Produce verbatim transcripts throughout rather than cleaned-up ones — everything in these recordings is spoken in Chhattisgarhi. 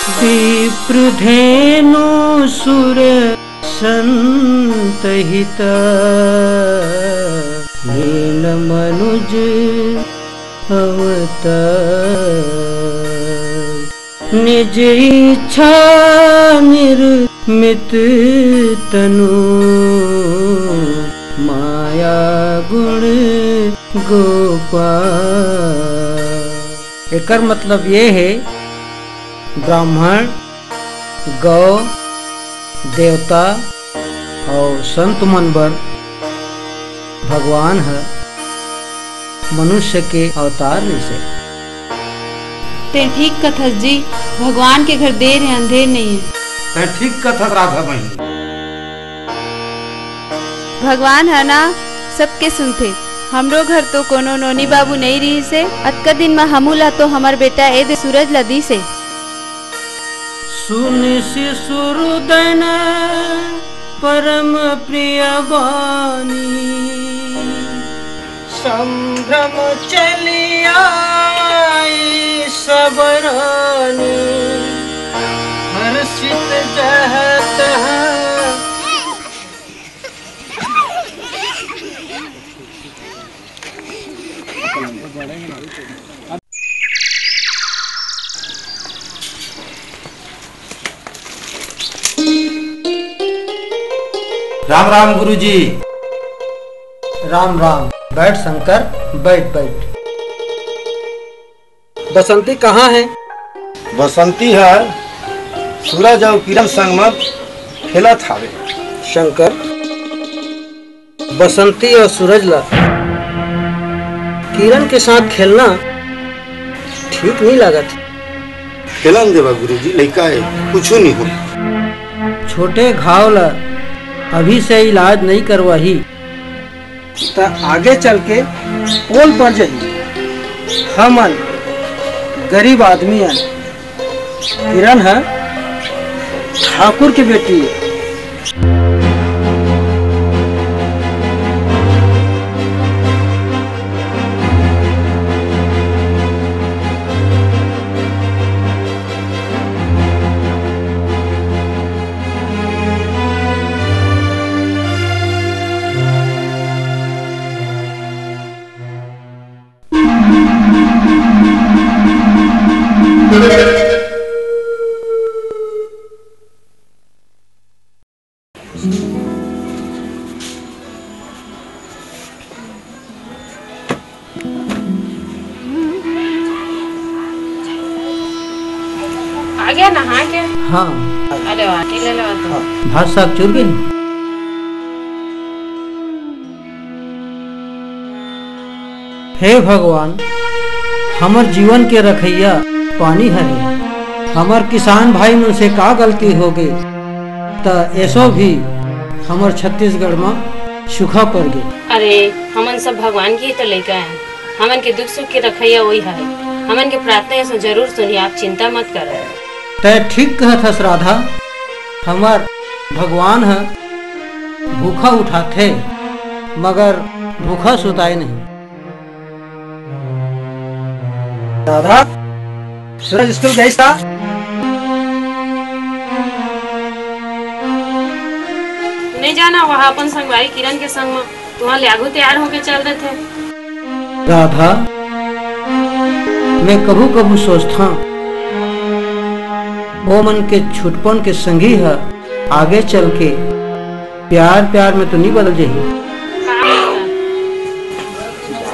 विप्र धेनु सुर संत हित, दीन मनुज अवतार। निज इच्छा निर्मित तनु, माया गुण गोपाल। एकर मतलब ये हे, ब्राह्मण, गौ, देवता अउ संत मन बर भगवान ह मनुष्य के अवतार लिसे। तें ठीक कथस जी, भगवान के घर देर हे, अंधेर नइ हे। तें ठीक कथस राधा बहिनी। भगवान ह ना सबके सुनथे। हमरो घर तो कोनो नोनी बाबू नइ रिहिस हे। अतका दिन म हमू ला तो हमर बेटा ए दे सूरज ला दिस हे। सुनिस सुरदन परम प्रिय बानी, संभ्रम चली आई सब रानी, हर्षित जहत है। राम राम गुरुजी। राम राम। बैठ शंकर, बैठ, बैठ। बसंती कहाँ हे? बसंती ह सूरज अउ किरण संग म खेलत हावे। शंकर, बसंती अउ सूरज ला किरण के साथ खेलना ठीक नइ लागत हे। खेलन देवा गुरुजी, लइका हे, कुछु नइ होय। छोटे घाव ला अभी से इलाज नइ करवाही, त आगे चल के पोल पर जही। हमन गरीब आदमी अन, किरण ह ठाकुर के बेटी हे। आ गया नहा के? हाँ। अरे वाह, ले लो तो। भात साग चुर गए। हे भगवान, हमर जीवन के रखइया पानी हरे। हमर किसान भाई मन से का गलती होगे, त एसो भी हमर छत्तीसगढ़ म सूखा पड़ गे। अरे, हमन सब भगवान के ही तो लइका हैं। हमन के दुख सुख के रखइया वही हरे। हमन के प्रार्थना एसो जरूर सुनी, आप चिंता मत करो। तै ठीक कहत हस राधा, हमर भगवान ह भूखा उठाथे, मगर भूखा सुताए नहीं। राधा, सूरज स्कूल गइस का? नहीं जाना, वह अपन संगवारी किरण के संग म तुहां ले आगू तैयार होके चल देथे। राधा, मैं कभू-कभू सोचथंव, ओ मन के छुटपन के संगी ह आगे चल के प्यार, प्यार में तो नहीं बदल जाही।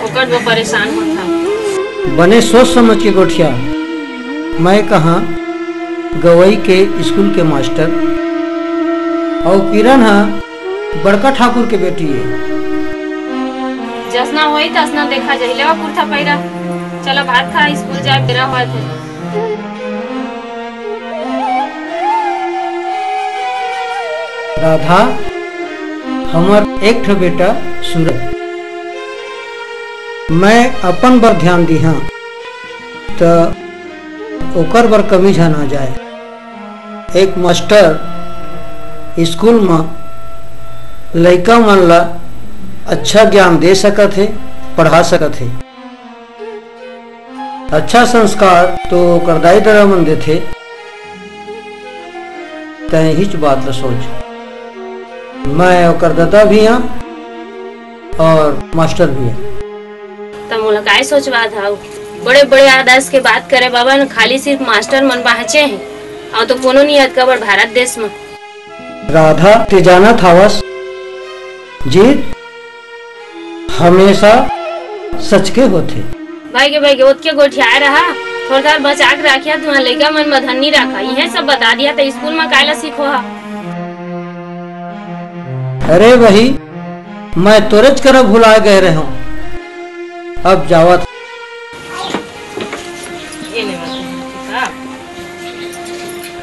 ओकर वो परेशान होत हन। बने सोच समझ के गोठिया। मैं कहा गवई के स्कूल के मास्टर, अउ किरण ह बड़का ठाकुर के बेटी हे। जसना होई तसना देखा जाही। लेवा कुर्ता पहिरा, चला भात खा, स्कूल जाए बेरा होवत हे। राधा, हमर एक ठो बेटा सूरज, मैं अपन बर ध्यान दिहा, त ओकर बर कमी झन आ जाए। एक मास्टर स्कूल म लइका मन ला अच्छा ज्ञान दे सकत हे, पढ़ा सकत हे। अच्छा संस्कार तो ओकर दाई ददा मन देथे, तैं इहीच बात ल सोच। मैं ओकर ददा भी हंव और मास्टर भी हंव। त मोला काय सोचवात हव? बड़े-बड़े आदर्श के बात करे बाबा न, खाली सिर्फ मास्टर मन बाँचे हे, अउ तो कोनो नइ हे अतका बड़ भारत देश म। राधा, तैं जानत हवस, जीत हमेशा सच के होथे। भाई के, भाई के, ओतके गोठियाए रहा, थोड़ा थोड़ा बचा के राखिया, तुँहर लइका मन म धन नइ राखा, इहे सब बता दिहा त स्कूल म कायला सिखोहा। अरे वही, मैं तोरेच करा भुला गए रहेंव, अब जावत। ये ले बाबू, किताब।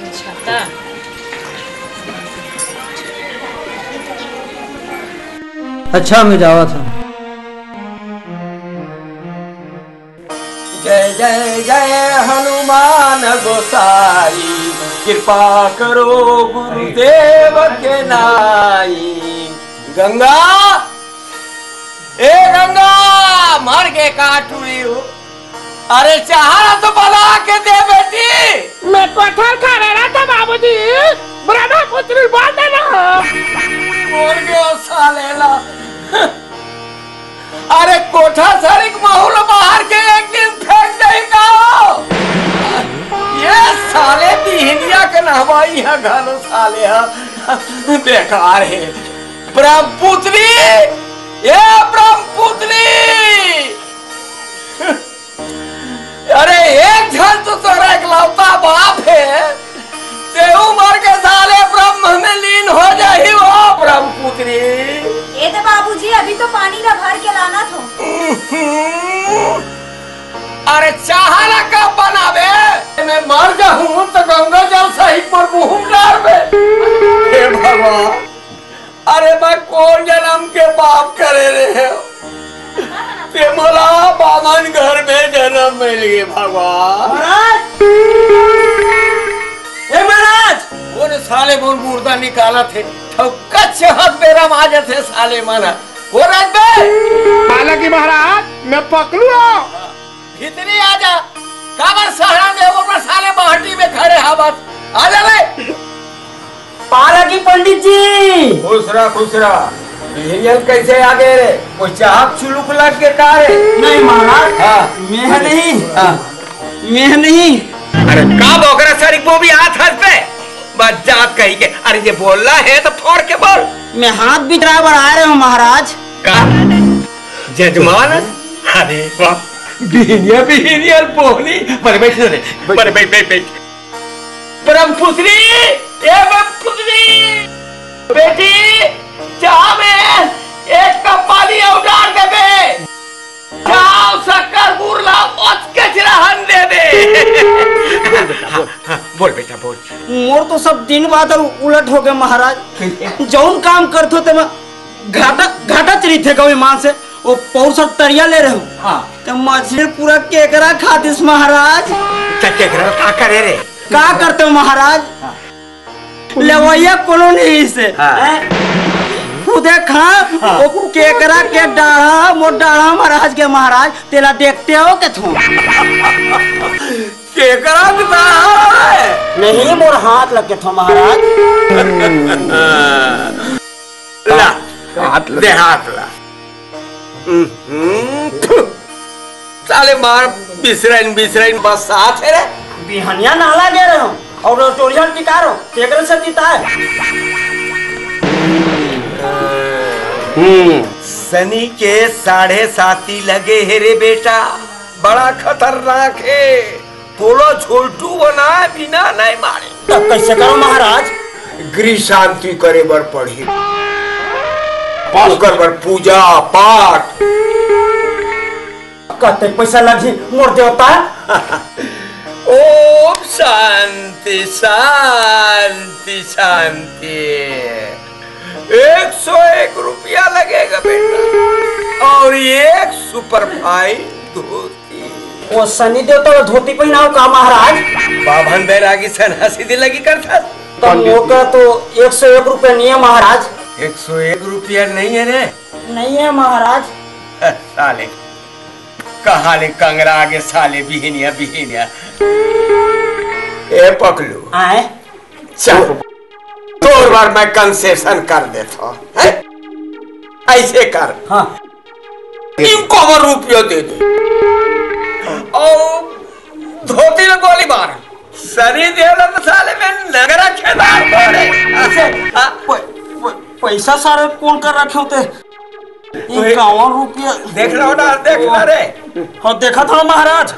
अच्छा, त। अच्छा, मैं जावत हंव। जय जय जय हनुमान गोसाई, कृपा करो गुरुदेव के नाई। गंगा, ए गंगा, मर गे का टूरी हो? अरे चाहा ला तो बना के दे बेटी। मैं कोठा खा रहा था बाबूजी, ब्रह्मपुत्री बांट रहा। मर गयो साले ला। अरे कोठा सरिक महू ल बाहर के एक दिन फेंक दे का? ये साले बिहनिया के नहवाई है घलो साले है। बेकार है। ब्रह्मपुत्री, ए ब्रह्मपुत्री। अरे एक झन तो तोरा एकलौता बाप हे, तेहू मर के साले ब्रह्म में लीन हो जाही वो ब्रह्मपुत्री। ए दे बाबूजी, अभी तो पानी ला भर के लाना थो। अरे चाहा ला कब बनाबे? मैं मर जाहूं तो गंगा जल सहित मोर मुंह में डारबे। हे भगवान, अरे मैं कोन जनम के पाप करे रहेंव, ते मोला बामन घर में जनम मिल गे भगवान। महाराज! ए महाराज! कोन साले मोर मुर्दा निकालत हे? ठौका चहत बेरा म आ जथे साले मन ह। कोन आय बे? हालांकि महाराज, मैं पकलू हंव। भीतरी आ जा। काबर सहारा दे, वो साले बाहटी में खड़े हवस। आ जा बे। पाला की पंडित जी। खुश रह, खुश रह। बिहनिया ल कैसे आ गए रे? कोई चाहक चुलुक लग के का रे? नहीं महाराज, हाँ। मैं नहीं। हाँ। मैं नहीं। अरे का बोकरा सरिक वो भी हाथ हंस पे? बस जात कही के। अरे ये बोलना है तो फोड़ के बोल। मैं हाथ बिचरा बर आ रहे हूँ महाराज। का? जजमान? अरे वाह, बिहनिया, बिहनिया बोली। बड़े बैठ रे, बड़े बैठ, बैठ, बैठ। ब्रह्मपुत्री, ए ब्रह्मपुत्री, बेटी, चाह में एक कप पानी अउ डाल देबे। चाह, शक्कर, गुड़ ला, ओतकेच रहन देबे। बोल बेटा, बोल। हाँ, हाँ, बोल बेटा, बोल। मोर तो सब दिन बादर उलट हो गए महाराज। जौन काम करथो तेमा घाटा, घाटा चरित हे गौ ईमान से। वो पौर सब तरिया ले रहे हो। हाँ। तो मछली पूरा केकरा खा दिस महाराज। क्या केकरा का करे रे? का करते हो महाराज? हाँ। लेवैया कोनो नहीं से। हाँ। हैं? खुदे खा, हाँ। वो केकरा के डाढ़ा, मोर डाढ़ा महाराज के महाराज, तेला देखते हो के थो? केकरा के डाढ़ा है? नहीं, मोर हाथ लग के थो महाराज। ला, हाथ लग दे हाथ ला। हम्म, थू। साले मार बिसरन, बिसरन बस साथ है रे। बिहनिया नाला गे रहे हो और टोरिया टिका रहो, केकरे से तिताए? हम्म। शनि के साढ़े साती लगे हे रे बेटा, बड़ा खतरनाक हे। तोला छोटू बनाए बिना नहीं मारे। तब कैसे करो महाराज? गृह शांति करे बर पड़ही। ओकर बर पूजा पाठ। कते पैसा लगही मोर देवता? ओम शांति, शांति, शांति। एक सौ एक रुपया लगेगा बेटा, और एक सुपर फाइन धोती। वो शनि देवता ला धोती पहनाओ का महाराज? बाभन बैरागी सन्यासी दे लगी करथस। तो मोका तो एक सौ एक रुपया नहीं है महाराज। एक सौ एक रुपया नहीं है रे? नहीं है महाराज। साले, कहाँ ले कंगरा आगे साले, बिहनिया, बिहनिया। ए पकलू। आए? चल। तोर बर मैं concession कर देथव, हैं? ऐसे कर। हाँ। तीन करोड़ रुपया दे दे। अउ धोती में गोली मार। सनी देओल तो साले में नगरा खेदार पड़े। ऐसे, हाँ। प-, प-, पैसा सारे कौन कर रखे होते? वही। इक्यावन रुपया। देख रहा हो ना, देख रहा रे। हाँ, देखा था महाराज।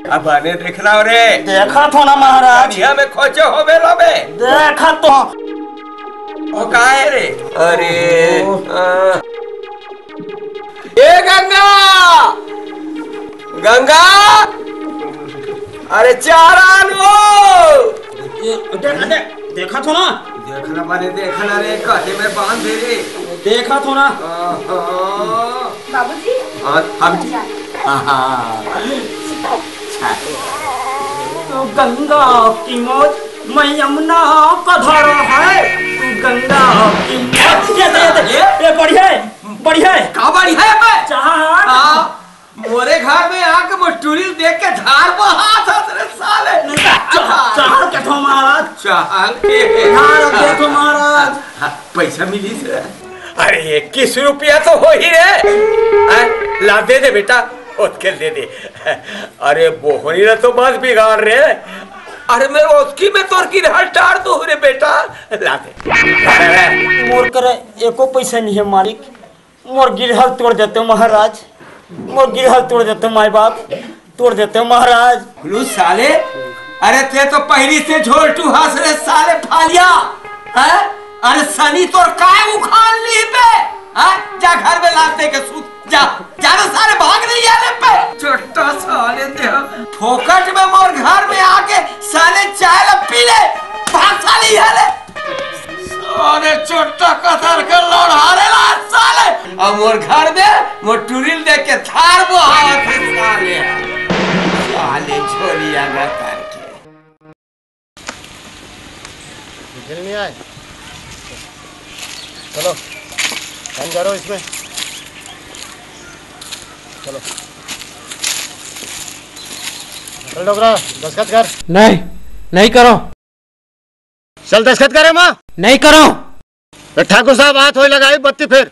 अब आने देख रहा हो रे। देखा था ना महाराज। दुनिया में खोजे हो बेला में। देखा तो। वो का है रे? अरे, ओहो। आ। ए गंगा! गंगा! अरे चारा लो! ए, दे, दे, देखा तो ना। देखना माने देखना रे, काहे में बांध दे रे। देखा तो ना। आहा। बाबूजी। हाँ, हाँ बेटी। हाँ, हाँ। अच्छा। तो गंगा की मौज, मैं यमुना का धारा है। तू गंगा की मौज। ये, ये, ये, ये बढ़िया है, बढ़िया है। का बढ़िया है बे? चाहा। हाँ। मोरे घर में आके मोर टूरी ल देख के झार बहात हस रे साले। नहीं, चा-, चार के ठो महाराज। चार के। चार के ठो महाराज। हाँ, पैसा मिलिस रे। अरे, इक्कीस रुपया तो होही रे। हाँ, ला दे दे बेटा, ओतके ल दे दे। अरे, बोहनी ला तो मत बिगाड़ रे। अरे, मैं ओतकी में तोर गिरहल टार दूँ रे बेटा, ला दे। मोर करा एको पैसा नहीं है मालिक। मोर गिरहल तोड़ देते महाराज, मोर गिरहल तोड़ देते माई बाप, तोड़ देते महाराज। हुलू साले, अरे ते तो पहिली से झोलटू हस रे साले फालिया, हैं? अरे सनी तोर काय उखाड़ ली बे, हैं? जा घर में लात दे के सूत, जा, जा रे साले भाग नहीं आ रे पे। छोटा साले ते फोकट में मोर घर में आके साले चाय ला पी ले, भाग साले यहाँ ले। अरे चोट्टा कथर के लड़ारे ला साले। अब मोर घर में मोर टूरी ल देख के थार बहात हे साले। साले झोलिया गतर के। बिजली नहीं आए। चलो, हम जा रहे हो इसमें। चलो। चल डोकरा, दस्तखत कर। नहीं, नहीं करो। चल दस्तखत करे माँ। नहीं करो। तो ठाकुर साहब, हाथ होई लगाई बत्ती फेर।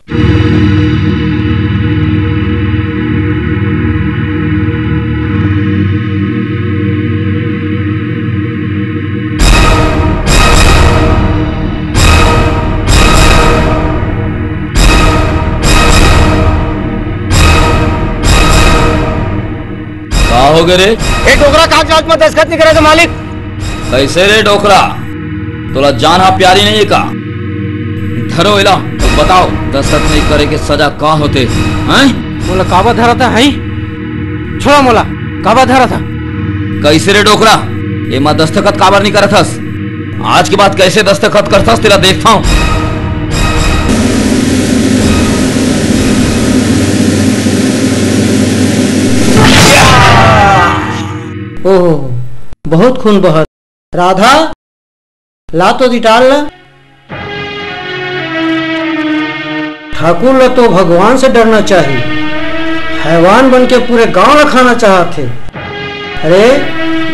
का हो गे रे? ए डोकरा, कागजात में दस्तखत नहीं करे तो मालिक। कैसे रे डोकरा, तोला जान हा प्यारी नहीं है का? धरो एला, तो बताओ, दस्तखत नहीं करे के सजा का होते, हैं? मोला काबर धरा था, हैं? छोड़ा मोला, काबर धरा था? कैसे रे डोकरा, एमा दस्तखत काबर नहीं करत हस? आज के बाद कैसे दस्तखत करथस, तेला देखता हूँ। ओहो, बहुत खून बहत। राधा, ला तो डिटाल ला। ठाकुर ला तो भगवान से डरना चाहिए। हैवान बन के पूरे गांव ला खाना चाहत हे। अरे,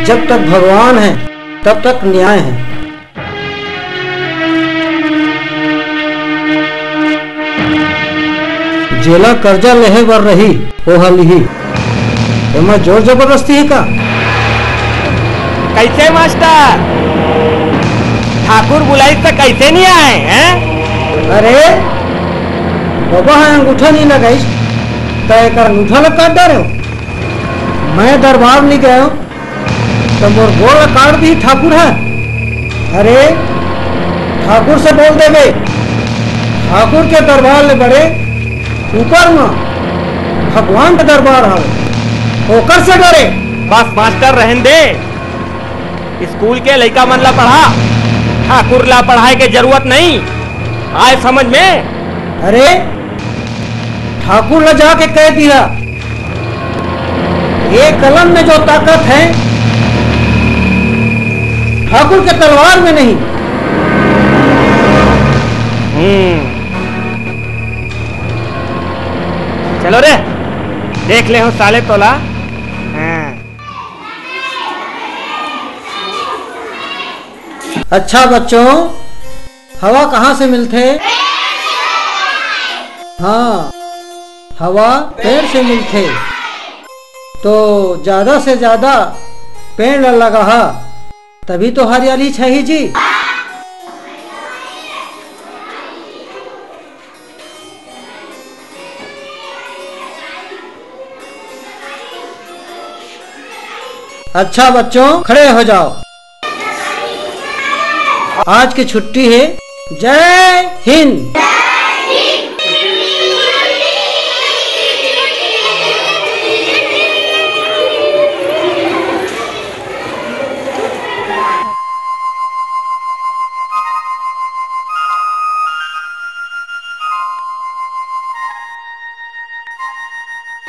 जब तक भगवान है, तब तक न्याय है। जेला कर्जा लेहे बर रही, ओहा लिही। एमा जोर जबरदस्ती हे का? कैसे मास्टर? ठाकुर बुलाइस त कैसे नहीं आए, हैं? अरे, बबा ह अंगूठा नहीं लगाइस, त एकर अंगूठा ला काट डारे हो। मैं दरबार नहीं गए हो, त मोर गोड़ ला काट दी ठाकुर ह। अरे, ठाकुर से बोल देबे, ठाकुर के दरबार ले बड़े ऊपर म भगवान के दरबार हवे, ओकर से डरे। बस मास्टर, रहन दे, स्कूल के लइका मन ला पढ़ा, ठाकुर ला पढ़ाए के जरूरत नहीं। आए समझ में? अरे, ठाकुर ला जाके कह दिया, ये कलम में जो ताकत है, ठाकुर के तलवार में नहीं। हम्म। चलो रे, देख ले हो साले तोला। हाँ। अच्छा बच्चों, हवा कहाँ से मिलथे? हाँ, हवा पेड़ से मिलथे। तो ज्यादा से ज्यादा पेड़ ल लगाहा, तभी तो हरियाली छही जी। अच्छा बच्चों, खड़े हो जाओ। आज की छुट्टी है। जय हिंद।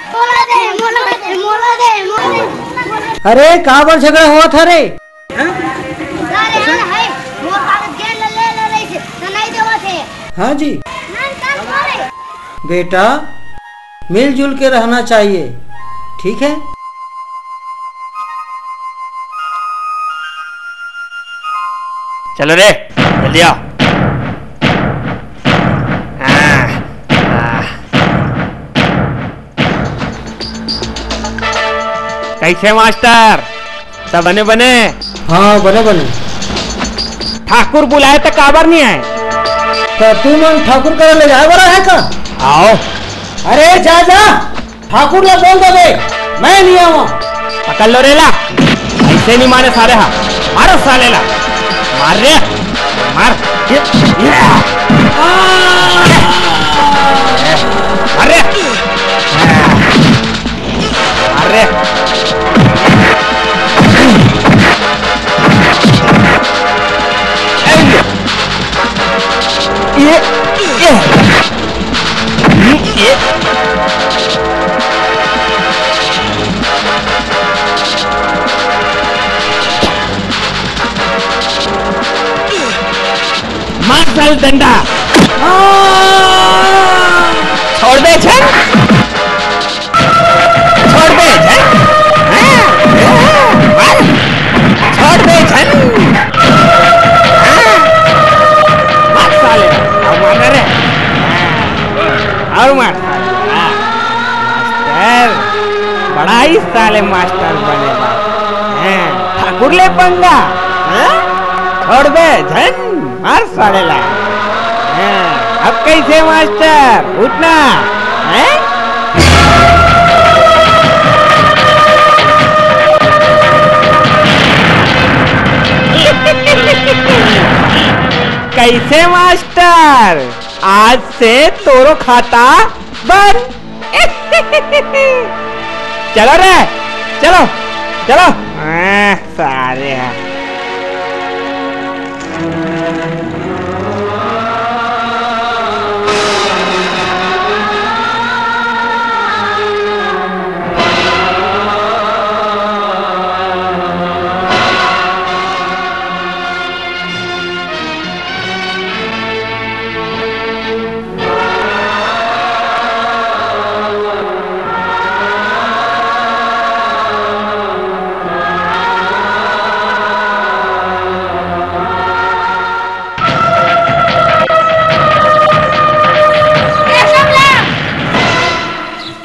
मोला दे, मोला दे, मोला दे, मोला दे। अरे, का बर झगड़ा होवत हरे? सर, यार, है, मोर कागज गेंद ले, ले, ले, ले, से, तो नहीं देवत है। हाँ जी। नहीं, सर, सॉरी। बेटा, मिलजुल के रहना चाहिए, ठीक है? चलो रे, जल्दी आओ। हाँ, हाँ। कैसे मास्टर, सब बने बने? हाँ, बने बने। ठाकुर बुलाए त काबर नहीं आए? त तू मन ठाकुर करा ले जाए वाला है का? आओ। अरे जा जा, ठाकुर ला बोल दे बे, मैं नहीं आवा। पकड़ लो रे ला, ऐसे नहीं मारे सारे हा, मारो साले ला, मार रे, मार। ये, ये। आ! मार रे। मार रे। ये, ये। ये। मार साले डंडा। छोड़ दे छन। छोड़ दे छन। हाँ, मार। छोड़ दे छन। हाँ। मार साले। अब मार रे। हाँ। और मार साले। हाँ। मास्टर, बड़ा ही साले मास्टर बने बा। हैं, ठाकुर ले पंगा, हैं? छोड़ दे, झन, मार साले ला। हैं, अब कैसे मास्टर, उठना, हैं? कैसे मास्टर, आज से तोरो खाता बंद। चलो रे, चलो, चलो। हाँ, सारे हैं।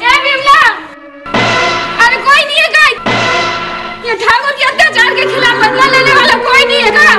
ए विमला! अरे कोई नहीं है क्या? ये ठाकुर के अत्याचार के खिलाफ बदला लेने वाला कोई नहीं है क्या?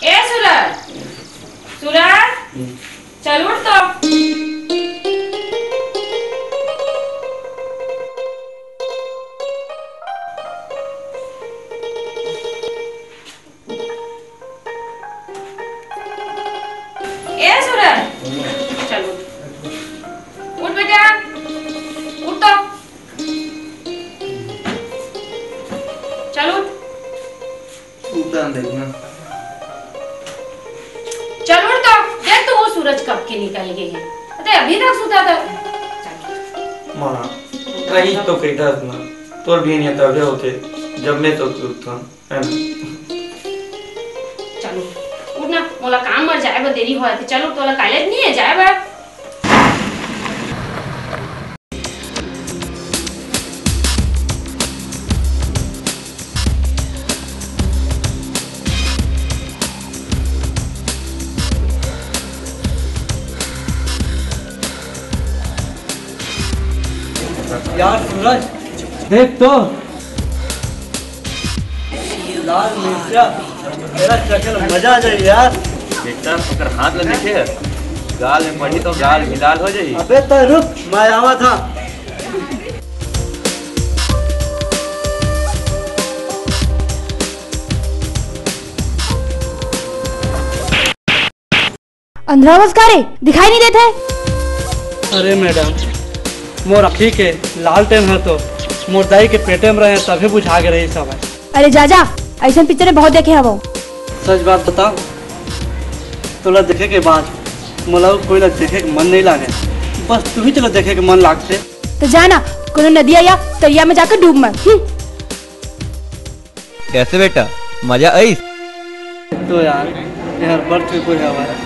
ए सूरज, सूरज, चल उठ तो। ए सूरज, चल उठ। उठ बेटा, उठ तो। चल उठ। उठा देखना। चल उठ तो। देख तो वो सूरज कब के निकल गए हैं। अरे अभी तक सुता था। चल। माँ, रही तो कही था ना। तोर भी नहीं तबे होते, जब मैं तो उठता। चलो, उठ ना, मोला काम मर जाए बर देरी होय, तो चलो, तोला कॉलेज नहीं है जाए बर। यार सूरज, देख तो, लाल मिर्चा, तेरा चक्कर मजा आ जाए यार। बेटा, ओकर हाथ ला देखे है? गाल में पड़ी तो गाल भी लाल हो जाई। अबे तो रुक, मैं आवा था। अंधरा बस का रे, दिखाई नहीं देते? अरे मैडम, मोर आँखी के लालटेन ह तो मोर दाई के पेटे में रहे तभी बुझा के रही सब है। अरे जा जा, ऐसन पिक्चर बहुत देखे हवो। सच बात बताओ, तोला देखे के बाद मोला कोई ला देखे के मन नहीं लागे, बस तू ही चला देखे के मन लागते। तो जाना, कोनो नदिया या तरिया में जाकर डूब मर। हम्म। कैसे बेटा, मजा आइस? तो यार, ये हर बड़ चुप हो जावा है,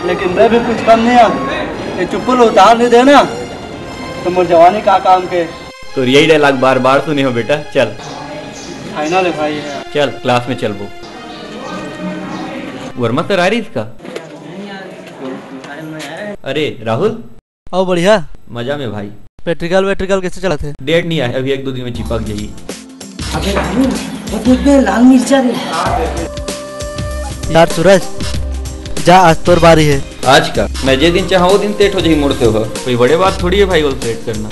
लेकिन मैं भी कुछ कम नहीं हूँ। ये चुप्पल उतार नहीं देना, तो मोर जवानी का काम के। तो यही डायलॉग बार बार सुने हो बेटा, चल। फाइनल है भाई, ये। चल, क्लास में चलबो। वर्मा सर आ रही इसका? अरे राहुल, अउ बढ़िया। मजा में भाई। पेट्रिकल वेट्रिकल कैसे चलत हे? डेट नहीं आए, अभी एक दो दिन में चिपक जाई। अबे राहुल, वो देख बे, लाल मिर्चा रे। यार सूरज, जा, आज तोर बारी है। आज का? मैं जे दिन चाहा वो दिन सेट हो जाई मोर से हो। कोई बड़े बात थोड़ी है भाई, वो सेट करना।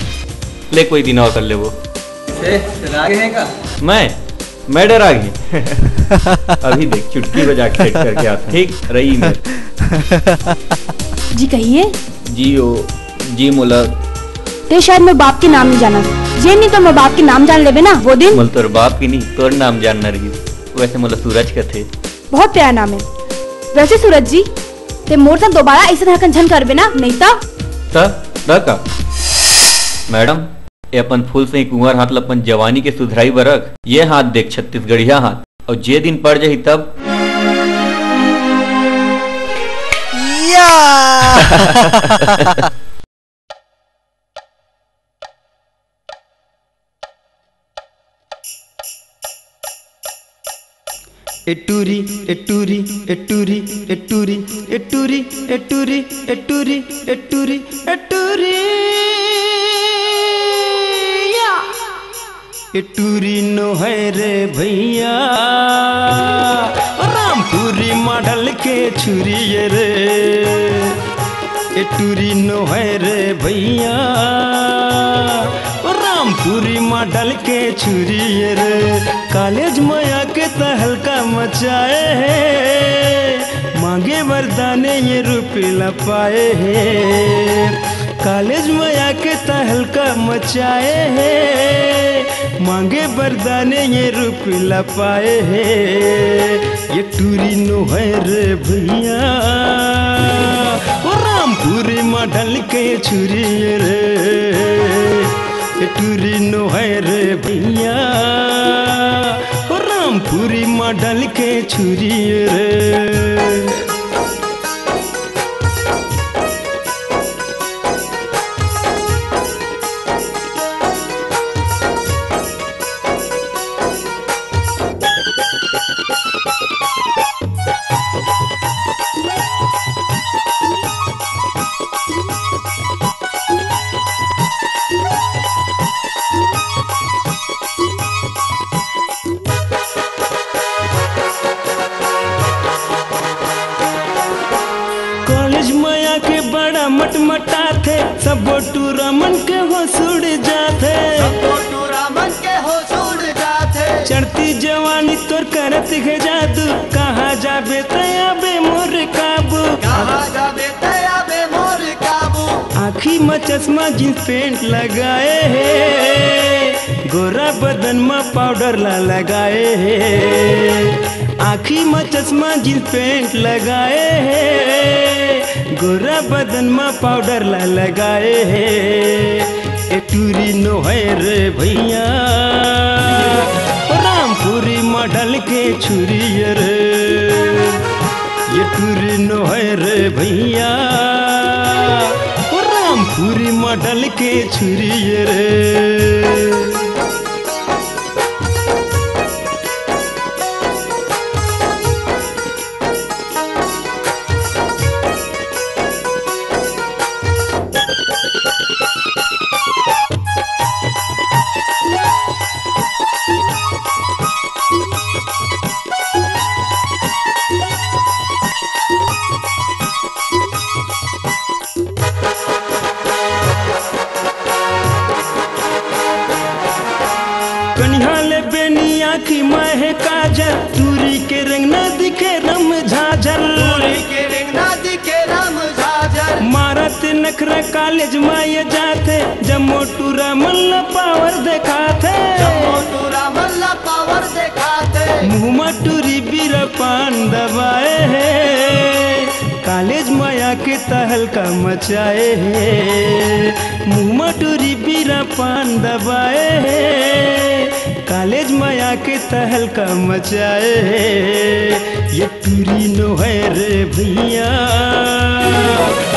ले, कोई दिन और कर ले वो। से राग है का? मैं मैं डरा गई। अभी देख, चुटकी बजा के सेट करके आता। ठीक रही मैं। जी कहिए। जी ओ, जी मोला। ते शायद मोर बाप के नाम नहीं जाना। जे नहीं तो मोर बाप के नाम जान लेबे ना, वो दिन। मोला तोर बाप के नहीं, तोर नाम जानना रही। वैसे मोला सूरज कथे। बहुत प्यारा नाम है। वैसे सूरज जी, ते मोर संग दोबारा ऐसे हरकन झन करबे ना, नहीं तो। त, त का? मैडम, ए अपन फूल से कुंवर हाथ ल अपन जवानी के सुधराई बर रख। ये हाथ देख छत्तीसगढ़िया हाथ, अउ जे दिन पड़ जाही तब। या! ए टूरी, ए टूरी, ए टूरी, ए टूरी, ए टूरी, ए टूरी, ए टूरी, ए टूरी, ए टूरी, या। ए टूरी नो है रे भैया, रामपुरी मॉडल के छुरी ये रे। ए टूरी नो है रे भैया, ओ रामपुरी मॉडल के छुरी ये रे। कॉलेज में आके तहलका मचाए है, मांगे वरदाने ये रूप ला पाए है। कॉलेज में आके तहलका मचाए है, मांगे वरदाने ये रूप ला पाए है। ये टूरी नो है रे भैया, ओ रामपुरी मॉडल के छुरी रे। ये टूरी नो है रे भैया, ओ रामपुरी मॉडल के छुरी रे। मटाथे, सबो टूरा मन के होश उड़ जाथे। सबो टूरा मन के होश उड़ जाथे। चढ़ती जवानी तोर करत हे जादू, कहाँ जाबे तै आबे मोर काबू। कहाँ जाबे तै आबे मोर काबू। आँखी म चश्मा, जींस पैंट लगाए हे, गोरा बदन म पाउडर ला लगाए हे। आँखी म चश्मा, जींस पैंट लगाए हे, गोरा बदन म पाउडर ला लगाए हे। ए टूरी नोहे रे भैया, रामपुरी मॉडल के छुरी ये रे। ए टूरी नोहे रे भैया, रामपुरी मॉडल के छुरी ये रे। कनिहा ले बेनी आँखी म हे काजर, टूरी के रेंगना दिखे रम झाझर। टूरी के रेंगना दिखे रम झाझर। मारत नखरा कॉलेज म ये जाथे, जम्मो टूरा मन ला पावर देखाथे। जम्मो टूरा मन ला पावर देखाथे। मुँह म टूरी बीरा पान दबाए हे, कॉलेज म आके तहलका मचाए हे। मुँह म टूरी बीरा पान दबाए हे, कॉलेज म आके तहलका मचाए हे। ए टूरी नोहे रे भैया,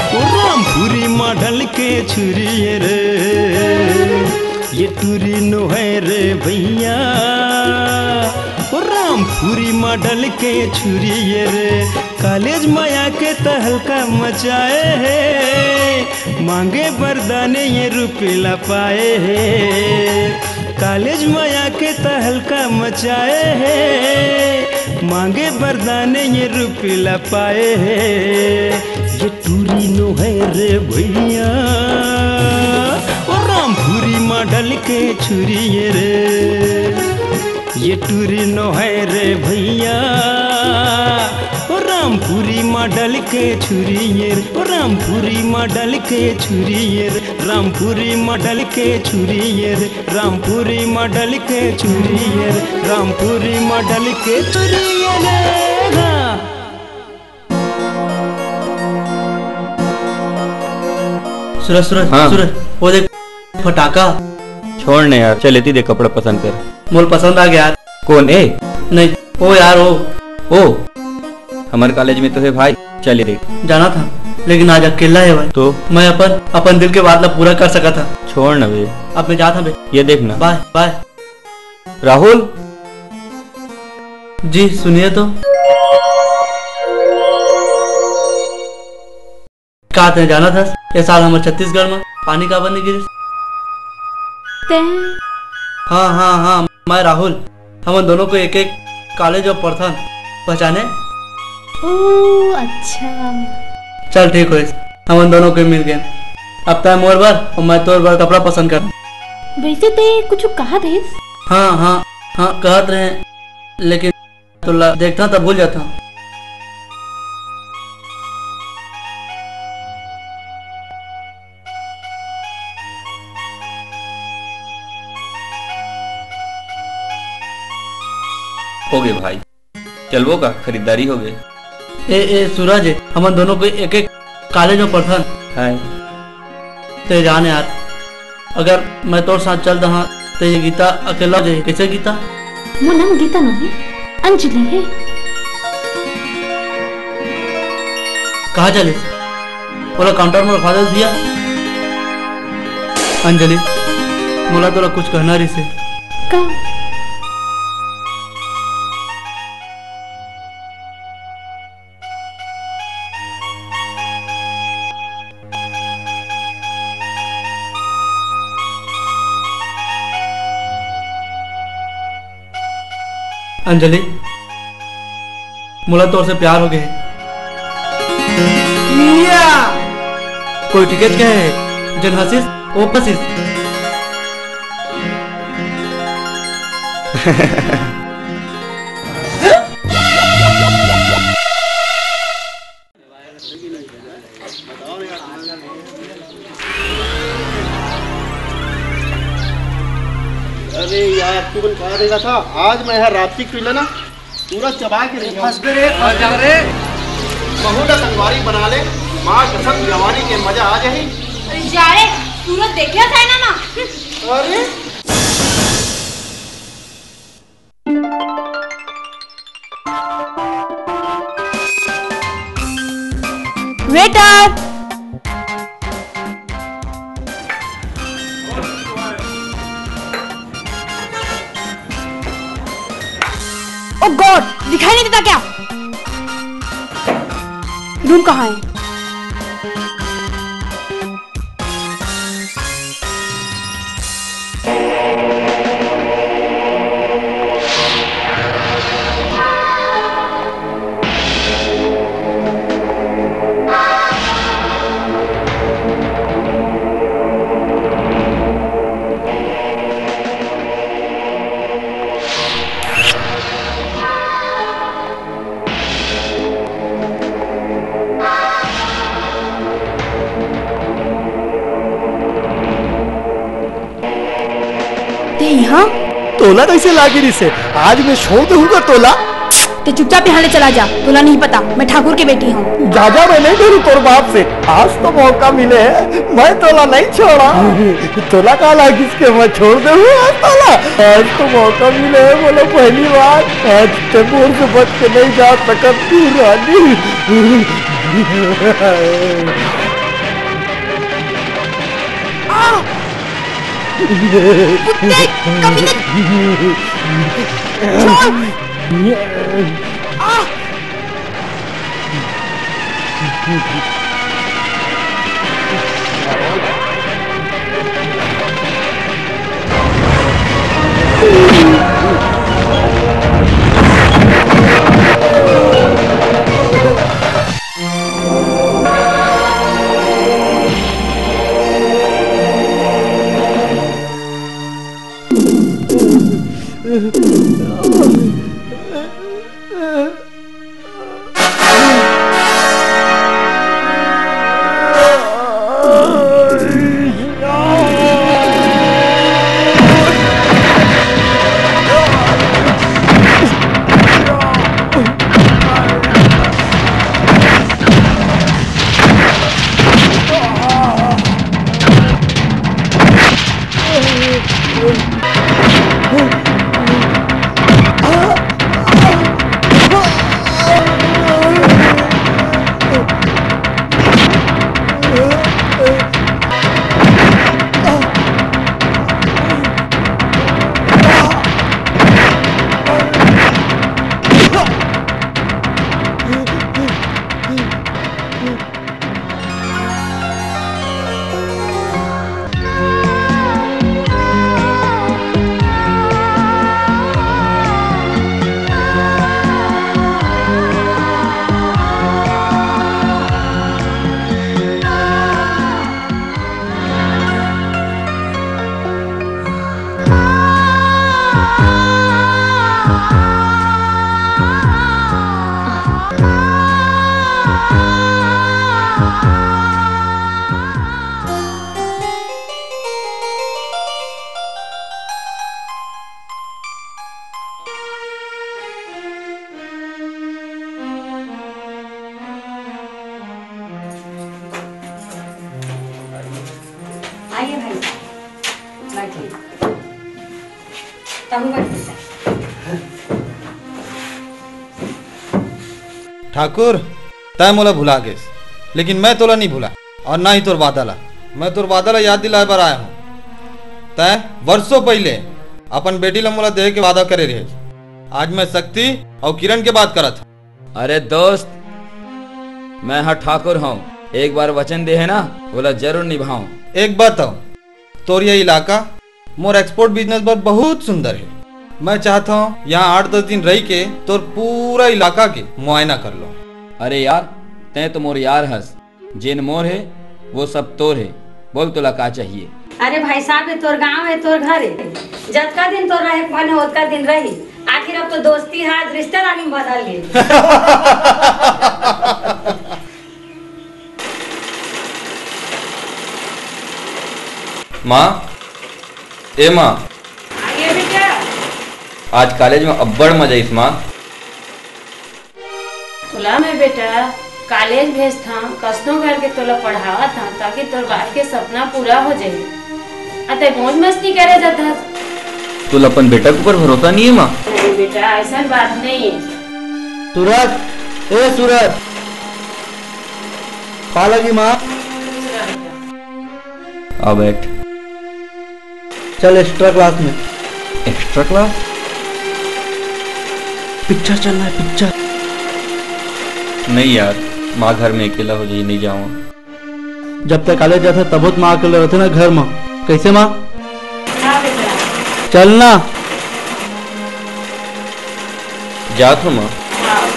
ओ रामपुरी मॉडल के छुरी ये रे। ए टूरी नोहे रे भैया, ओ रामपुरी मॉडल के छुरी ये रे। कॉलेज म आके तहलका मचाए हे, मांगे बर दाने ये रुपया ला पाए हे। कॉलेज म आके तहलका मचाए हे, मांगे बर दाने ये रुपया ला पाए हे। ए टूरी नोहे रे भैया, ओ रामपुरी मॉडल के छुरी ये रे। ए टूरी नोहे रे भैया, ओ रामपुरी मॉडल के छुरी ये रे, ओ रामपुरी मॉडल के छुरी ये रे, रामपुरी मॉडल के छुरी ये रे, रामपुरी मॉडल के छुरी ये रे, रामपुरी मॉडल के छुरी ये रे। हाँ। सूरज, सूरज, हाँ। सूरज, वो देख, फटाका। छोड़ ने यार, चल एती दे कपड़ा पसंद कर। मोल पसंद आ गया यार। कौन ए? नहीं, ओ यार, ओ। ओ, हमर कॉलेज में तो है भाई, चल ए दे। जाना था, लेकिन आज अकेला है भाई। तो? मैं अपन, अपन दिल के बात ला पूरा कर सका था। छोड़ ना बे। अब मैं जाता बे। ये देख ना। बाय, बाय। राहुल। जी, सुनिए तो। का तैं जानत हस, ए साल हमर छत्तीसगढ़ म पानी काबर नइ गिरिस? तैं? हाँ, हाँ, हाँ, मैं राहुल। हमन दोनों को एक-एक कॉलेज म पढ़थन, पहचाने? ओ, अच्छा। चल, ठीक होइस, हमन दोनों के मिल गेन। अब तैं मोर बर अउ मैं तोर बर कपड़ा पसंद कर। वैसे तैं कुछ कहत रहिस? हाँ, हाँ, हाँ, कहत रहे, लेकिन तोला देखथंव त भूल जाथंव। होगे भाई, चलबो का? खरीदारी होगे। ए, ए, सूरज, हमन दोनों को एक-एक कॉलेज म पढ़थन। हाय। तैं जान यार, अगर मैं तोर साथ चल दहां, त ये गीता अकेला हो जाही। कइसे गीता? मोर नाम गीता नोहे, अंजलि हे। कहाँ चलिस? ओला काउंटर में रखवा दे भैया। अंजलि, मोला तोला कुछ कहना रहिसे। का? अंजलि, मोला तोर से प्यार हो गए। या! कोई टिकट क्या है? जन हंसिस, ओ फंसिस। अरे यार, तू मन कहा देगा था, आज मैं यहाँ रात की पी लेना, पूरा चबा के नहीं फंस गए रे, फंस जा रे। बहू ला संगवारी बना ले, माँ कसम जवानी के मजा आ जाही। अरे जा रे, सूरत देखिया था ना माँ। अरे वेटर। ओ गॉड, दिखाई नहीं देता क्या? रूम कहाँ है? ते यहाँ? तोला कैसे लागी रिसे? आज मैं छोड़ दूंगा तोला। ते चुपचाप यहाँ ले चला जा, तोला नहीं पता मैं ठाकुर के बेटी हूँ। जा जा, मैं नहीं डरू तोर बाप से। आज तो मौका मिले है, मैं तोला नहीं छोड़ा। तोला का लागिस के मैं छोड़ दे हूँ आज तोला? आज तो मौका मिले है, बोलो पहली बार। आज ते मोर से बच के नहीं जा सकत तू रानी। कुत्ते, कमीने, छोड़। आइए भाई, बैठिए। तहु बैठ बेटा। ठाकुर, तैं मोला भुला गेस, लेकिन मैं तोला नहीं भुला, और ना ही तोर वादा ला। मैं तोर वादा ला याद दिलाए बर आया हूँ। तैं वर्षों पहले अपन बेटी ला मोला देहे के वादा करे रहे। आज मैं शक्ति और किरण के बात करत हूँ। अरे दोस्त, मैं हा ठाकुर हूँ, एक बार वचन दे है ना, ओला जरूर निभाऊं। एक बात हो, तोर ये इलाका मोर एक्सपोर्ट बिजनेस बर बहुत सुंदर है। मैं चाहता हूँ यहाँ आठ दस दिन रह के तोर पूरा इलाका के मुआयना कर लो। अरे यार, तैं तो मोर यार हस, जेन मोर हे, वो सब तोर हे। बोल, तोला का चाहिए? अरे भाई साहब, ये तोर गांव हे, तोर घर हे। जतका दिन तोर रहे के मन हे, ओतका दिन रही। आखिर अब तो दोस्ती हा आज रिश्तेदारी में बदल गे। माँ, ए माँ। आगे बेटा। आज कॉलेज में अब्बड़ मजा आइस माँ। तोला मैं बेटा कॉलेज भेजथंव, कसनो करके तोला पढ़ावत हंव, ताकि तोर बाप के सपना पूरा हो जाए। आ तैं मौज मस्ती करे जाथस। तोला अपन बेटा के ऊपर भरोसा नहीं है माँ? नहीं बेटा, ऐसन बात नहीं है। सूरज, ए सूरज, पा लगी माँ। आ बैठ। चल एक्स्ट्रा क्लास में। Extra class? पिक्चर चल रहा है, पिक्चर। नहीं यार, माँ घर में अकेला हो जाही, नहीं जाऊँ। जब तक कॉलेज जाता तब बहुत माँ अकेले रहते ना घर में। कैसे माँ? हाँ बेटा। चल ना। जात हूँ माँ। हाँ।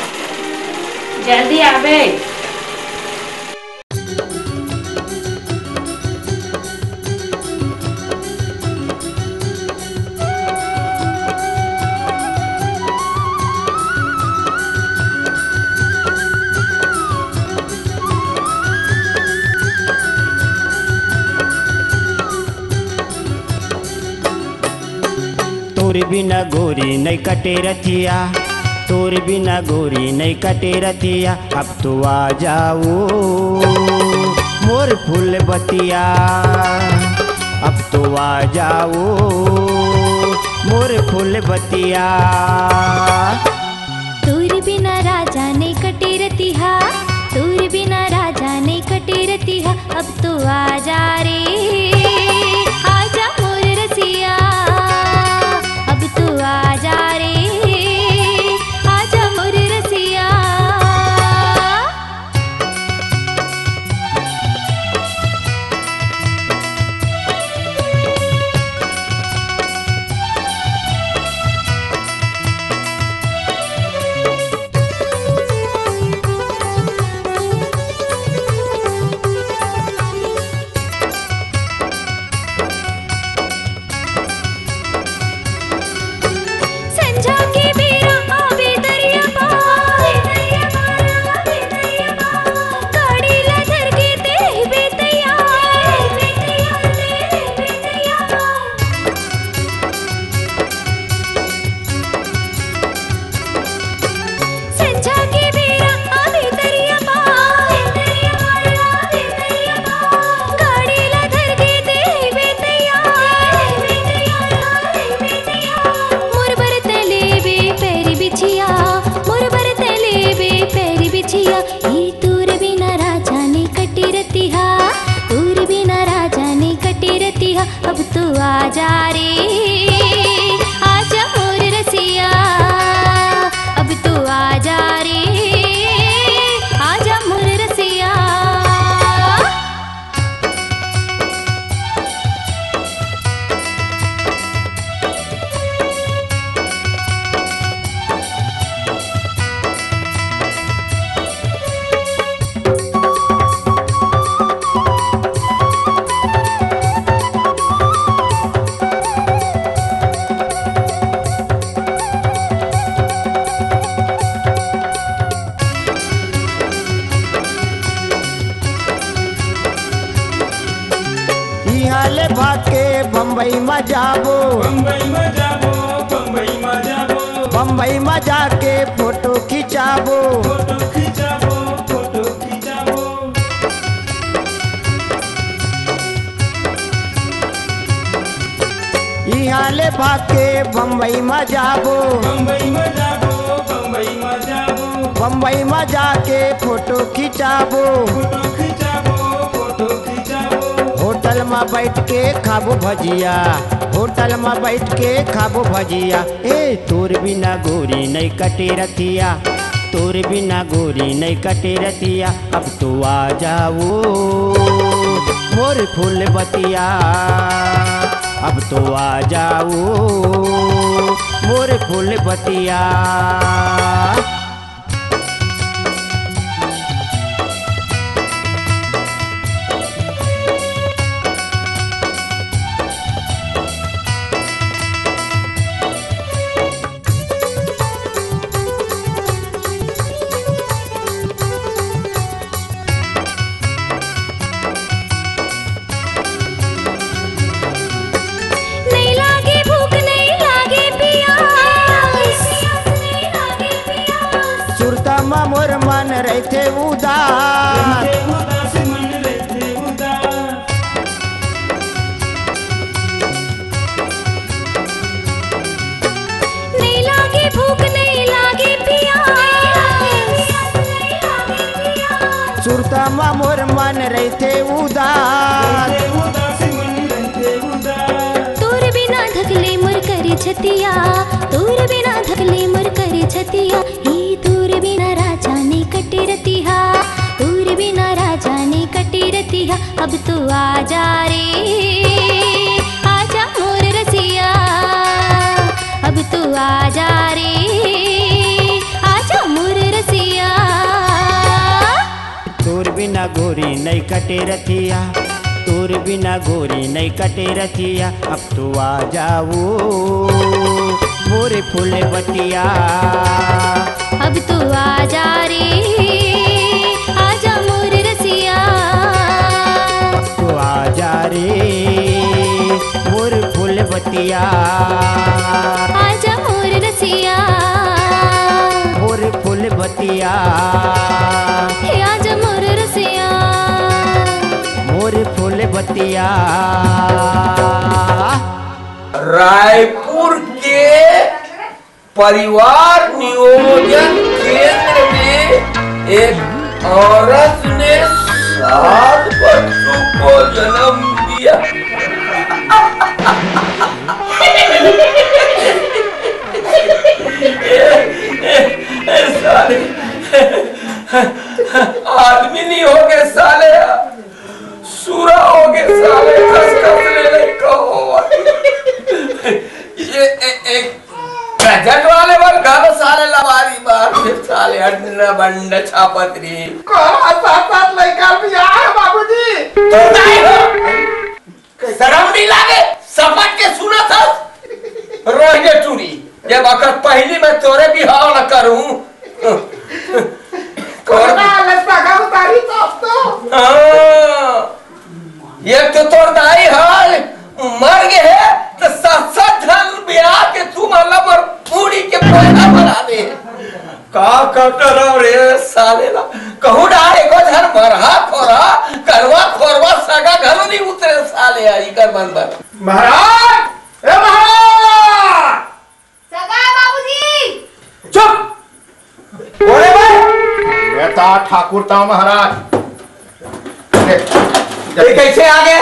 जल्दी आवे। तोर बिना गोरी नइ कटे रतिया, तोर बिना गोरी नइ कटे रतिया। अब तो आ जाओ मोर फूल बतिया, अब तो आ जाओ मोर फूल बतिया। तोर बिना राजा नइ कटे रतिहा, तोर बिना राजा नइ कटे रतिहा। अब तो आजा रे, आजा मोर रसिया, अब तो आजा रे, आजा मोर रसिया। संझा के बेरा आवे दरिया पार, गाड़ी ला धर के ते रहिबे तैयार। संझा के बेरा आवे दरिया पार, गाड़ी ला धर के ते रहिबे तैयार। मोर बर तैं लेबे पैरी बिछिया, मोर बर तैं लेबे पैरी बिछिया। ए तोर बिना राजा नइ कटे रतिहा, तोर बिना राजा नइ कटे रतिहा। अब तो आजा रे, आजा मोर रसिया, अब तो आजा रे, आजा मोर रसिया। इहाँ ले भाग के बम्बई म जाबो, बम्बई म जाबो, बम्बई म जाबो। बम्बई म जाके फोटो खिंचाबो, फोटो खिंचाबो, फोटो खिंचाबो। इहाँ ले भाग के बम्बई म जाबो, बम्बई म जाबो, बम्बई म जाबो। बम्बई म जाके फोटो खिंचाबो, फोटो खिंचाबो, फोटो खिंचाबो। होटल म बैठ के खाबो भजिया, होटल म बैठ के खाबो भजिया। ए तोर बिना गोरी नइ कटे रतिया, तोर बिना गोरी नइ कटे रतिया। अब तो आ जाओ मोर फूल बतिया, अब तो आ जाओ मोर फूल बतिया। रहिथे उदास। नइ लागे भूख, नइ लागे पियास। सुरता म मोर मन रहिथे उदास। तोर बिना धकले मोर करे छतिया, तोर बिना धकले मोर करे छतिया। ई तोर बिना राजा नइ कटे रतिहा, तोर बिना राजा नइ कटे रतिहा। अब तो आजा रे, आजा मोर रसिया, अब तो आजा रे, आजा मोर रसिया। तोर बिना गोरी नइ कटे रतिया, तोर बिना गोरी नइ कटे रतिया। अब तो आ जाओ मोरे फूल बतिया। अब तो आजा रे, आजा मोर रसिया। तो आजा रे मोर फूल बतिया। आजा मोर रसिया। मोर फूल बतिया। हे आजा मोर रसिया। मोर फूल बतिया। रायपुर के परिवार नियोजन केंद्र में एक औरत ने सात बच्चों को जन्म दिया। ए, ए, ए, साले, आदमी नहीं हो गए साले, सुरा हो गए साले, कस कस ले ले कहो। ये ए, एक गजट वाले बन गाना साले लबारी बार फिर साले अंडा बंडा छापत रे। कहा सात सात लइका भी आ बाबूजी। तू नहीं हो। शर्म नहीं लागे? सपट के सुना था। रोहिने टूरी, ये वक्त पहली मैं तोरे बिहाव न करूं। कोरोना वाले सगा उतारी तो अब तो। हाँ। ये तो तोर दाई हाल मर गए है, तो सात सात धन ब्याह के तू माला मर पूरी के पैसा बना दे। का कटरा रे साले ला, कहूँ डार एको झन मरहा खोरा, करवा खोरवा सगा घलो नहीं उतरे साले आई कर मन बर। महाराज, ए महाराज! सगा बाबूजी! चुप! बोले बे! बेटा ठाकुर ता महाराज। ये कैसे आ गए?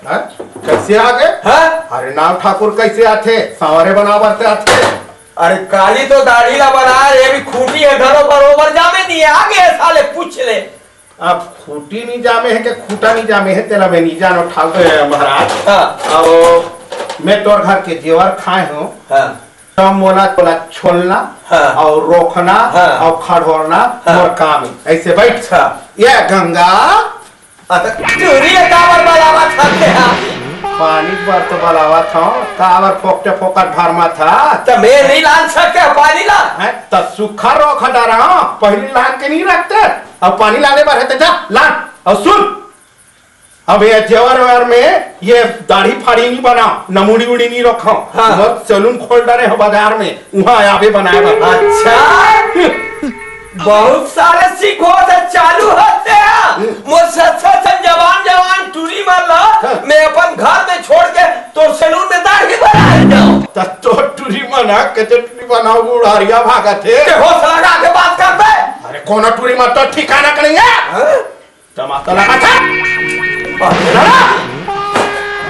हाँ? कैसे आ गए? हाँ? अरे नाम ठाकुर कैसे आथे? सांवरे बनावर ते आथे। अरे काली तो दाढ़ी ला बना, ये भी खूंटी है, घरों बरोबर जामे नहीं आ गए साले, पूछ ले। अब खूंटी नहीं जामे है कि खूंटा नहीं जामे है, तेला मैं नहीं जानो ठाकुर, ए, महाराज। हाँ। अब मैं तोर घर के जेवर खाए हूँ। हाँ। तब मोला तोला छोलना हाँ। और रोकना हाँ। और खड़ोरना हाँ। मोर काम है। ऐसे बैठ। अच्छा। ये गंगा। अच्छा, चूरी ले काबर बलावा था ते हा? पानी बर तो बलावा था, काबर फोकटे फोकट भरमा था। तो मैं नहीं लान सकते पानी ला? हैं? तो सूखा रोक हटा रहा हूँ, पहली लान के नहीं रखते। अब पानी लाने बर है तो जा, लान। और सुन, अब ये जेवर वेवर में ये दाढ़ी फाड़ी नहीं बनाओ, न मुड़ी उड़ी नहीं रखो। हाँ। बहुत सैलून खोल डारे हो बाजार में, वहाँ आवे बनाए बर। अच्छा, बहुत सारे सीखो तो चालू होते हैं। हम्म। मोर सच्चा सन जवान जवान टूरी मन ला हाँ। मैं अपन घर में छोड़ के तोर सैलून में दाढ़ी बनाए जाओ। त तो टूरी मन हा, कते टूरी मन हा, उड़ारिया भागत हे। ते होश लगा के बात कर बे। अरे कोनो टूरी मन तो ठिकाना का नहीं है। हाँ? टमाटर लगा था।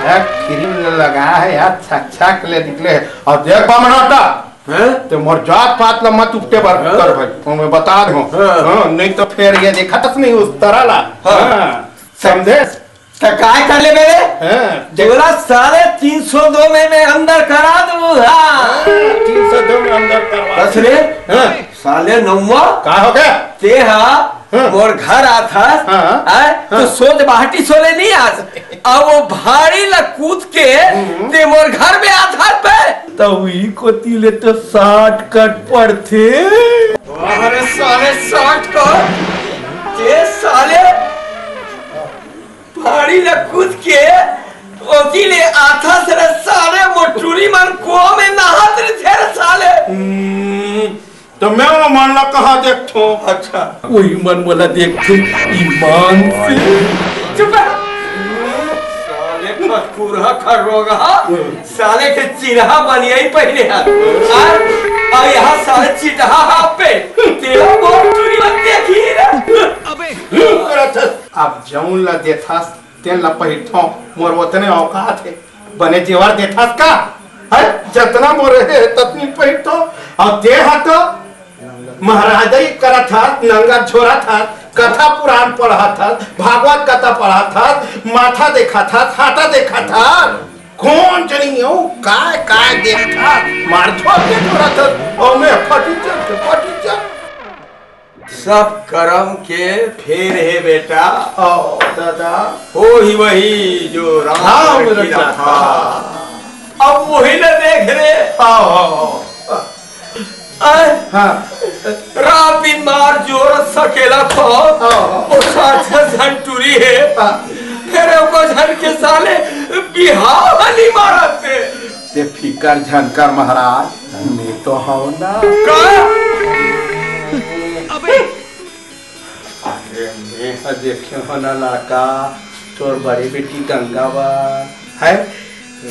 अरे, क्रीम लगा है यार, छक छक ले निकले। और देख बा मनोता, हैं? ते मोर जात पात ला मत उपटे बर हाँ? कर भाई, तो मैं बता दे हूँ। हाँ। हाँ, नहीं तो फिर ये देखा तस नहीं उस तरह ला। हाँ। हाँ, समझे? तो काय कर ले मेरे? हाँ। तोला साले तीन सौ दो में मैं अंदर करा दूँ, हाँ। हाँ, तीन सौ दो में अंदर करवा। बस रे। हाँ। साले नौवा। का हो गया? ते हा, हाँ। मोर घर आथस, हाँ। आय, तो हाँ। सोच बाहटी सोले नहीं आस। अब वो भाड़ी ला कूद के, हम्म। ते मोर घर में आथस बे। तो वही कोती ले तो साठ कट पड़थे। अरे साले साठ कट? ते साले भाड़ी ला कूद के, ओती ले आथस रे साले, मोर टूरी मन कुआं में नहात रहिथे रे साले। हम्म। तो मैं वो मन ला कहाँ देखथों? अच्छा। वही मन मोला देखथे ईमान से। चुप रह। साले खरकुरहा खरोगहा, साले के चिरहा बनियाई पहिरे हा। और, और यहाँ साले चिटहा हाफ पे, तेरा बहुत चुरी मत देखी रे। अबे। अब जौन ला देथस, तेन ला पहिरथों, मोर ओतने औकात हे। बने जेवर देथस का? हैं? जतना मोर हे, ततनी पहिरथों। अउ ते हा तो महाराजई करत हस, नंगा झोरत हस, कथा पुराण पढ़त हस, भागवत कथा पढ़त हस, माथा देखत हस, हाटा देखत हस। कोन जनी हो, काय, काय देखत हस? मार झोर के झोरत हस, अउ मैं फटीचर के फटीचर। सब करम के फेर हे बेटा। आओ दादा। हो ही वही जो राम राम रचिया रचिया था। था। अब वही न देख रे। आओ, आओ, आओ। आय। हाँ। रात दिन मार जोर सकेला तो आओ। वो साथ झन टूरी हे। हाँ। फेर ओकर झन के साले बिहाव हली मारत हे। ते फिकर झन कर महाराज, मैं तो हव ना। का? अबे! अरे, मैं ह देखे हव ना लड़का, तोर बड़े बेटी गंगा बर, हैं?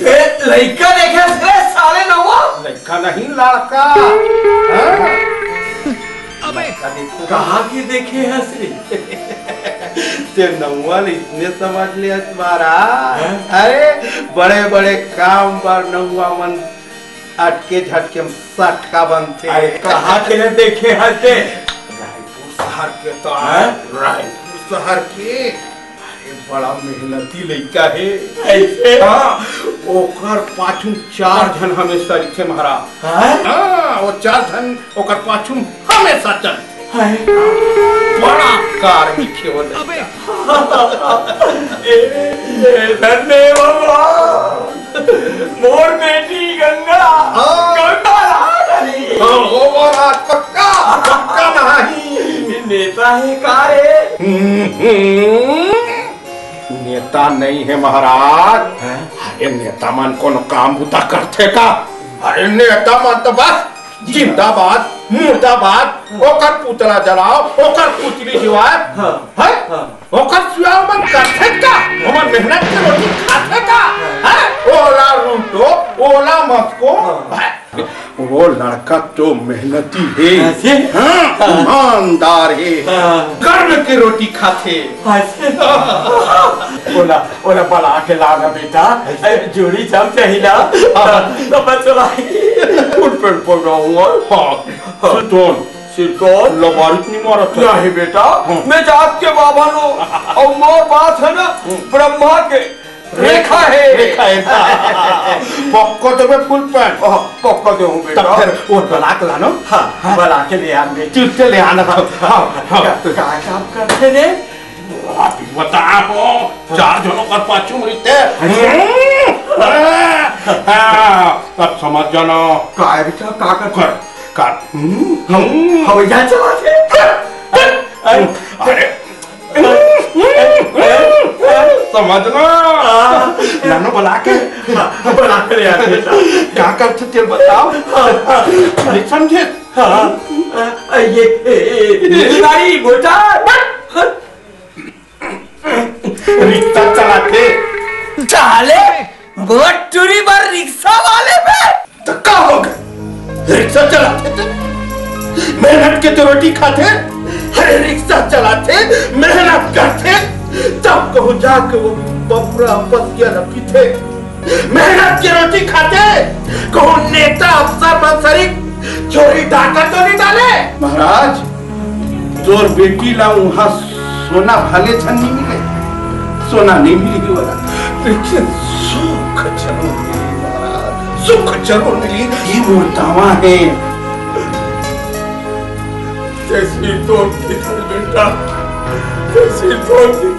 ए, लइका देखे हस रे साले नौवा? लइका नहीं, लड़का। हाँ? अबे! लड़का देखे हस। कहाँ के देखे हस रे? ते नौवा ले इतने समझ ले हस महाराज। हैं? अरे, बड़े-बड़े काम बर नौवा मन अटके झटके म सटका बनथे। अरे, कहाँ के ले देखे हस ते? रायपुर शहर के तो हैं? रायपुर शहर के। अरे, बड़ा मेहनती लइका हे। ऐसे? हाँ, ओकर पाछू चार झन हमेशा रहिथे महाराज। हैं? हाँ, वो चार झन ओकर पाछू हमेशा चलथे। हैं? बड़ा कार्मिक हे वो लइका। अबे! ए, ए, धन्य भगवान। मोर बेटी गंगा, हाँ। गंगा नहा डरी। हाँ, हो महाराज, पक्का, पक्का नहाही। नेता हे का रे? हम्म, हम्म। नेता नहीं हे महाराज। हैं? अरे नेता मन कोनो काम बुता करथे का? अरे नेता मन तो बस जिंदाबाद, मुर्दाबाद, ओकर पुतला जलाओ, ओकर पुतली जिवाए। हाँ। हैं? हाँ। ओकर सिवा ओमन करथे का? ओमन मेहनत के रोटी खाथे का? हैं? ओला लूटो, ओला मस्को। हाँ। हैं? वो लड़का तो मेहनती हे। ऐसे? हाँ, हाँ। ईमानदार हे। हाँ। कर्म के रोटी खाथे। ऐसे? ओला, ओला बला के लाना बेटा। ऐसे? ए, जोड़ी जम जाही ना। हाँ। तो बचवा। फुल पेट पड़ रहा हूँ। हाँ। हाँ। सुतोन। सिरतोन? लबारिक नहीं मारत हे। नहीं बेटा, हाँ। मैं जात के बाभन हूँ। अउ मोर बात हे ना, हम्म। ब्रह्मा के रेखा हे। रेखा हे। पक्का देबे फुल पैंट। हाँ, पक्का देहूँ बेटा। तब फेर वो बला के लानो। हाँ, हाँ। बला के ले आन बेटा। चुप से ले आना। हाँ, हाँ। का, का काम करथे रे? अभी बता हो, चार झन ओकर पाछू म रहिथे। हाँ। हाँ, अब समझ जाना। काय बेटा, का कर? कर, कर। हम्म, हम्म। हवैया चलाथे। अरे, अरे। समझ ना। हाँ। लानो बला के। हाँ, बला के ले आथे बेटा। का करथे तेला बताओ। हाँ, हाँ। नहीं समझे? हाँ, हाँ। ये, ये, ये, ये गाड़ी, मोटर। रिक्शा चलाथे। साले, मोर टूरी बर रिक्शा वाले बे। त का हो गे? रिक्शा चलाथे ते, मेहनत के तो रोटी खाथे। अरे, रिक्शा चलाथे, मेहनत करथे, तब कहूँ जाके वो बबुरा पतिया ल पीथे। मेहनत के रोटी खाथे, कहूँ नेता अफसर मन सरीक चोरी डाका तो नहीं डाले। महाराज, तोर बेटी ला उहाँ सोना भले झन नहीं मिले, सोना नहीं मिली ओला, लेकिन सुख जरूर मिली महाराज, सुख जरूर मिली। ये मोर दावा हे। जैसी तोर की बेटा, जैसी तोर की